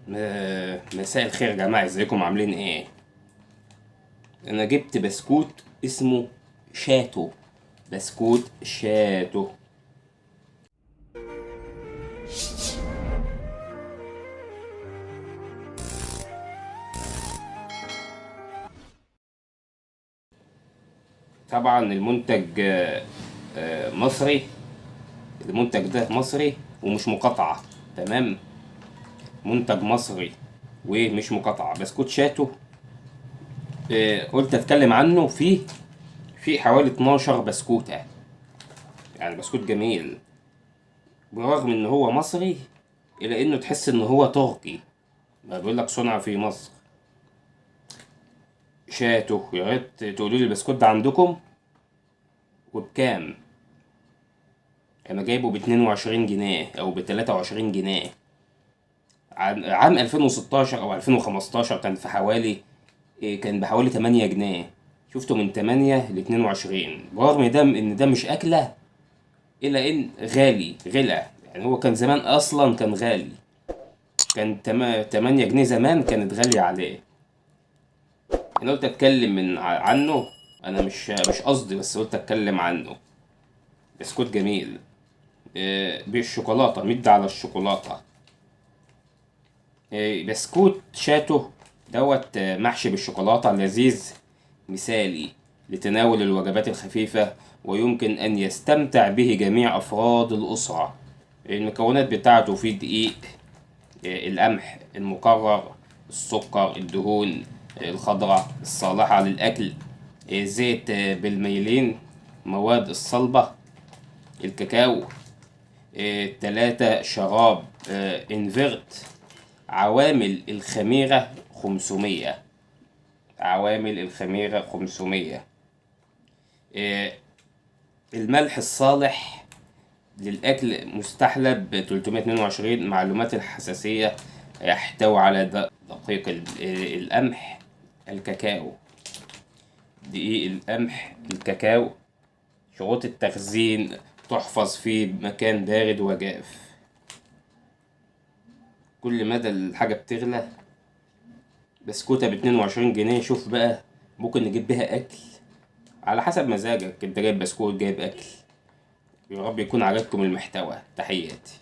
مساء الخير يا جماعة، ازيكم عاملين ايه؟ انا جبت بسكوت اسمه شاتو، بسكوت شاتو. طبعا المنتج مصري، المنتج ده مصري ومش مقاطعة، تمام؟ منتج مصري ومش مقاطعة. بسكوت شاتو، قلت اتكلم عنه. في حوالي 12 بسكوتة، يعني بسكوت جميل برغم ان هو مصري الا انه تحس ان هو تركي، ما بيقول لك صنع في مصر. شاتو، يا ريت تقولوا لي البسكوت ده عندكم وبكام. انا جايبه ب22 جنيه او ب23 جنيه. عام 2016 او 2015 كان في حوالي إيه، كان بحوالي 8 جنيه. شفته من 8 ل 22، برغم ده ان ده مش اكله الا ان غالي، غلا يعني. هو كان زمان اصلا كان غالي، كان 8 جنيه زمان كانت غالية عليه. انا قلت اتكلم من عنه، انا مش قصدي، بس قلت اتكلم عنه. بسكوت جميل، بالشوكولاتة، مد على الشوكولاتة. بسكوت شاتو دوت، محشي بالشوكولاتة، لذيذ مثالي لتناول الوجبات الخفيفة، ويمكن أن يستمتع به جميع أفراد الأسرة. المكونات بتاعته فيه دقيق، القمح المكرر، السكر، الدهون، الخضراء الصالحة للأكل، زيت، بالميلين، مواد الصلبة، الكاكاو، 3 شراب، انفرت، عوامل الخميرة 500، عوامل الخميرة 500، الملح الصالح للأكل مستحلب 322، معلومات الحساسية، يحتوي على دقيق القمح، الكاكاو، دقيق القمح، الكاكاو. شروط التخزين: تحفظ في مكان بارد وجاف. كل مدى الحاجة بتغلى. بسكوتة ب22 جنيه، شوف بقى ممكن نجيب بيها أكل على حسب مزاجك، انت جايب بسكوت جايب أكل. يا رب يكون عجبكم المحتوى. تحياتي.